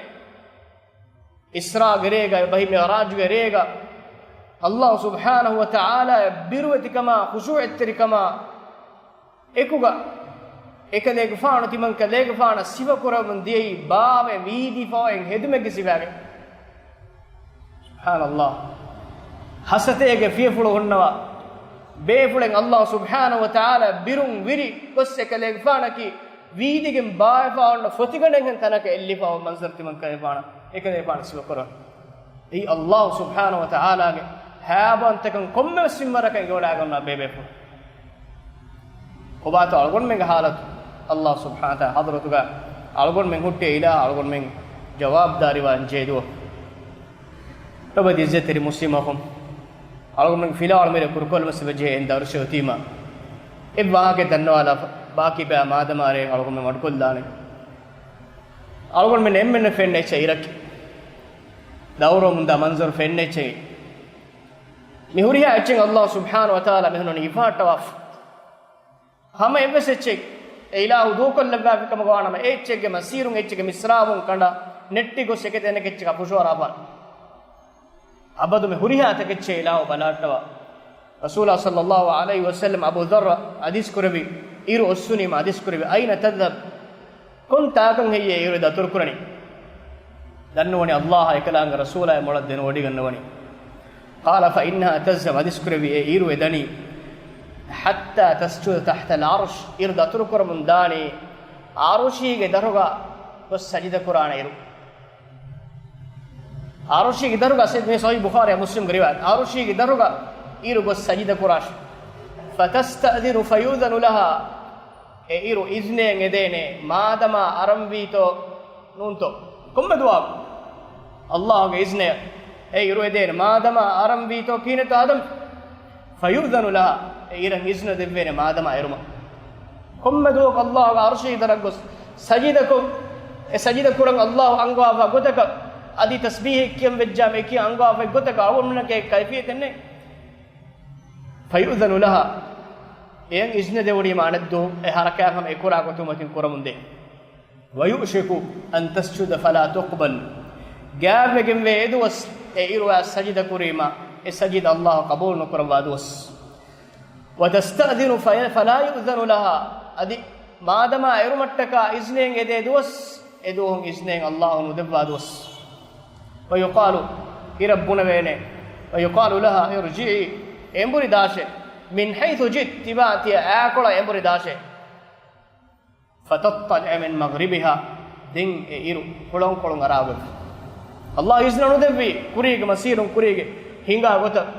އިސްރާގެ ރޭގަ އެބަހީ މިޢުރާޖުގެ ރޭގަ އައްލާހު ސުބްޙާނަހު ވަތަޢާލާ ބިރުވެތިކަމާ ޚުޝޫޢަތްތެރިކަމާ އެކުގަ އެކަލޭގެފާނު ތިމަން ކަލޭގެފާނަށް ސިފަކުރަމުން ދިޔައީ ބާވައި ވީދިފަވައި ހެދުމެއްގެ ސިފައިގެ. ސުބްޙާނައްލާހް. ހަސަތޭގެ ފިޔަފުޅު ހުންނަވާ ބޭފުޅެއް އައްލާހު ސުބްޙާނަހު ވަތަޢާލާ ބިރުން ވިރި ގޮސް އެކަލޭގެފާނަކީ ވީދިގެން ބާވެފާ އޮންނަ ފޮތިގަނޑެއްހެން ތަނަކަށް އެއްލިފާ އޮތް މަންޒަރު ތިމަން ކަލޭގެފާނަށް، އެކަލޭގެފާނަށް ސިފަކުރަން. އެއީ އައްލާހު ސުބްޙާނަހު ވަތަޢާލާގެ ހައިބަވަންތަކަން ކޮންމެވެސް މިންވަރަކަށް އެނގިވަޑައިގަންނަވާ ބޭބޭފުޅު. ކޮބާތޯ އަޅުގަނޑުމެންގެ ހާލަތު؟ އައްލާހު ސުބްޙާނަހު ވަތަޢާލާ ޙަޟްރަތުގަ އަޅުގަނޑުމެން ހުއްޓި އިލާހަށް އަޅުގަނޑުމެން ޖަވާބުދާރީވާން ޖެހޭ ދުވަހު. ލޮބުވެތި ޢިއްޒަތްތެރި މުސްލިމް އަޚުން، އަޅުގަނޑުމެން ފިލާވަޅު މިރޭ ކުރުކޮށްލުމަށް ސިފަޖެހޭ އެން ދަރުސެއް އޮތީމާ، އެއް ވާހަކައެއް ދަންނަވާލާފަ، ބާކީ ބައި މާދަމާރޭ އަޅުގަނޑުމެން މަޑުކޮށްލާނެ. އަޅުގަނޑުމެން އެންމެންނަށް ފެންނަ އެއްޗެއް އިރަކީ. ދައުރުވަމުންދާ މަންޒަރު ފެންނަ އެއްޗެއް. މި ހުރިހާ އެއްޗެއް އައްލާހު ސުބްޙާނަހު ވަތަޢާލާ މިހުންނަނީ ހިފަހައްޓަވާފަ. ހަމަ އެއްވެސް އެއްޗެއް އެ އިލާހު ދޫކޮށްލައްވާފި ކަމަކަށް ވާނަމަ، އެ އެއްޗެއްގެ މަސީރުން އެއްޗެއްގެ މިސްރާބުން ކަނޑަ ނެއްޓި ގޮސް އެކެތި އަނެކެއްޗަކާ ފުށުއަރާފާނެ. އަބަދު މި ހުރިހާ ތަކެއްޗެއް އިލާހު ބަލާއްޓަވާ. ރަސޫލާ ޞައްލައްލާހު ޢަލައިހި ވަސައްލަމް އަބޫ ޛައްރަށް ޙަދީޘް ކުރެއްވި، އިރު އޮއްސުނީމަ ޙަދީޘް ކުރެއްވި، أين تذهب؟ ކޮން ތާކަށް ހެއްޔޭ އިރު ދަތުރުކުރަނީ؟ ދަންނަވަނީ އައްލާހާ އެކަލާނގެ ރަސޫލާއޭ މޮޅަށް ދެނެވޮޑިގަންނަވަނީ. قال فإنها تزحف، ޙަދީޘް ކުރެއްވި އެ އިރު އެ ދަނީ، حتى تسجد تحت العرش، އިރު ދަތުރު ކުރަމުން ދާނީ ޢަރުޝީގެ ދަށުގަ ގޮސް ސަޖިދަ ކުރާނެ އިރު. ޢަރުޝީގެ ދަށުގަ، މި ޞަޙީޙު ބުޚާރީ މުސްލިމްގެ ރިވާޔަތް، ޢަރުޝީގެ ދަށުގަ އިރު ގޮސް ސަޖިދަ ކުރާށޭ. فتستأذن فيؤذن لها، އެ އިރު އިޒްނެއް އެދޭނެ، މާދަމާ އަރަންވީތޯ ނޫންތޯ. ކޮންމެ ދުވަހަކު ﷲ ގެ އިޒްނެއް އެ އިރު އެދޭނެ، މާދަމާ އަރަންވީތޯ ކިހިނެއްތޯ އާދަމް؟ فيؤذن لها، އެ އިރަށް އިޒްނަ ދެއްވޭނެ މާދަމާ އެރުމަށް. ކޮންމެ ދުވަހަކު ﷲ ގެ ޢަރުޝީގެ ދަށަށް ގޮސް ސަޖިދަކޮށް، އެ ސަޖިދަ ކުރަން ﷲ އަންގަވާފަ ގޮތަކަށް، އަދި ތަސްބީޙެއް ކިޔަން ވެއްޖާމަ އެ ކިޔަން އަންގަވާފަ ގޮތަކަށް އަޅުގަނޑުމެންނަކަށް ކައިފިއްޔަތެއް ނެތް. فيؤذن لها، އެޔަށް އިޒްނަ ދެވުނީމަ އަނެއް ދުވަހު އެ ހަރަކާތް ހަމަ އެ ކުރާ ގޮތުން މަތިން ކުރަމުންދޭ. ويوشك أن تسجد فلا تقبل، ގާތްވެގެންވޭ އެ ދުވަސް އެ އިރުއަށް ސަޖިދަ ކުރީމަ އެ ސަޖިދަ ﷲ ޤަބޫލު ނުކުރައްވާ ދުވަސް. وتستأذن في-، فلا يؤذن لها، އަދި މާދަމާ އެރުމަށްޓަކާ އިޒްނެއް އެދޭ ދުވަސް އެ ދުވަހު އިޒްނެއް ﷲ ނުދެއްވާ ދުވަސް. ويقال، އިރަށް ބުނެވޭނެ، ويقال لها ارجعي، އެނބުރި ދާށޭ، من حيث جئت، ތިބާ ތިޔަ އާކޮޅަށް އެނބުރި ދާށޭ. فتطلع من مغربها، ދެން އެ އިރު ހުޅަނގުކޮޅުން އަރާގޮތް. ﷲ އިޒްނަ ނުދެއްވީ ކުރީގެ މަސީރުން ކުރީގެ ހިނގާ ގޮތަށް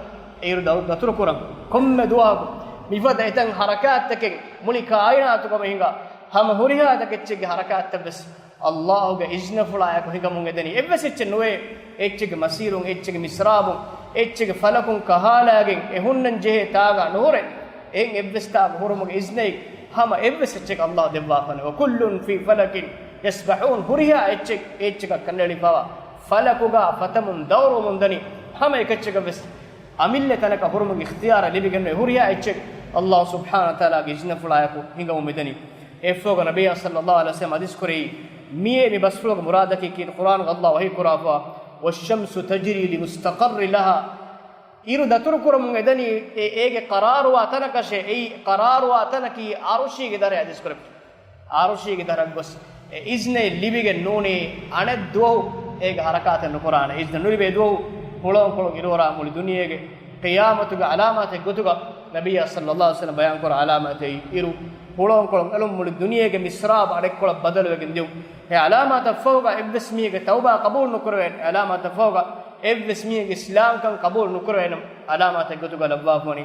އެ އިރު ދަ-، ދަތުރު ކުރަން. ކޮންމެ ދުވަހަކު މިފަދަ އެތަން ހަރަކާތްތަކެއް މުޅި ކާއިނާތުގަ ހިނގާ ހަމަ ހުރިހާ ތަކެއްޗެއްގެ ހަރަކާތްތައް ވެސް ﷲ ގެ އިޒްނަފުޅާއެކު ހިނގަމުން އެދެނީ. އެއްވެސް އެއްޗެއް ނުވޭ، އެއްޗެއްގެ މަސީރުން، އެއްޗެއްގެ މިސްރާބުން، އެއްޗެއްގެ ފަލަކުން ކަހާލާގެން އެ ހުންނަން ޖެހޭ ތާގަ ނުހުރޭ. އެއިން އެއްވެސް ތާގަ ހުރުމުގެ އިޒްނައެއް ހަމަ އެއްވެސް އެއްޗެއް ﷲ ދެއްވާފަނެ. وكل في فلك يسبحون، ހުރިހާ އެއްޗެއް އެއްޗެއްގަ ކަނޑައެޅިފަވާ ފަލަކުގަ ފަތަމުން ދައުރުވަމުން ދަނީ. ހަމަ އެކައްޗަކަށް ވެސް އަމިއްލަ ތަނަކަށް ހުރުމުގެ އިޚްތިޔާރަށް ލިބިގެން ހުރިހާ އެއްޗެއް ﷲ ސުބްޙާނަހޫ ވަތަޢާލާގެ އިޒްނަފުޅާއެކު ހިނގަމުން މިދަނީ. އެއަށްފަހުގަ ނަބިއްޔާ ޞައްލައްލާހު ޢަލައިހި ވަސައްލަމް ޙަދީޘް ކުރީ، މިއޭ މި ބަސްފުޅުގެ މުރާދަކީ ކީއް؟ ޤުރްއާނުގަ ﷲ ވަޙީ ކުރާފަ، والشمس تجري لمستقر لها، އިރު ދަތުރު ކުރަމުން އެދަނީ އެ އޭގެ ޤަރާރުވާ ތަނަކަށޭ. އެއީ ޤަރާރުވާ ތަނަކީ ޢަރުޝީގެ ދަށޭ ޙަދީޘް ކުރެއްވި. ޢަރުޝީގެ ދަށަށް ގޮސް އެ އިޒްނެއް ލިބިގެން ނޫނީ އަނެއް ދުވަހު އޭގެ ޙަރަކާތެއް ނުކުރާނެ. އިޒްނަ ނުލިބޭ ދުވަހު ހުޅަނގުކޮޅުން އިރުއަރާ މުޅި ދުނިޔޭގެ ޤިޔާމަތުގެ ޢަލާމާތެއް ގޮތުގަ ނަބިއްޔާ ޞައްލައްލާހު ޢަލައިހި ވަސައްލަމް ބަޔާންކުރާ ޢަލާމާތެއް އިރު ހުޅަނގުކޮޅުން އެޅުން މުޅި ދުނިޔޭގެ މިސްރާބު އަނެއްކޮޅަށް ބަދަލުވެގެން ދިޔުން. އެ ޢަލާމާތަށްފަހުގަ އެއްވެސް މީހެއްގެ ތައުބާ ޤަބޫލު ނުކުރެވޭނެ. ޢަލާމާތަށްފަހުގަ އެއްވެސް މީހެއްގެ އިސްލާމްކަން ޤަބޫލު ނުކުރެވޭނެ. ޢަލާމާތެއް ގޮތުގަ ލައްވާފަވަނީ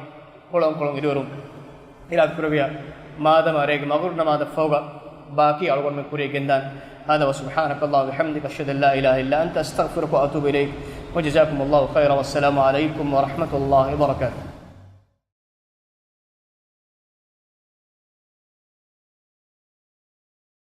ހުޅަނގުކޮޅުން އިރުއެރުން. އިރާދަ ކުރެއްވިޔާ، މާދަމާ ރޭގެ މަޣްރިބު ނަމާދަށްފަހުގަ ބާކީ އަޅުގަނޑުމެން ކުރިޔަށް ގެންދާނެ. هذا وسبحانك اللهم وبحمدك، أشهد أن لا إله إلا أنت، أستغفرك وأتوب إليك، وجزاكم الله خيرا، والسلام عليكم ورحمة الله وبركاته.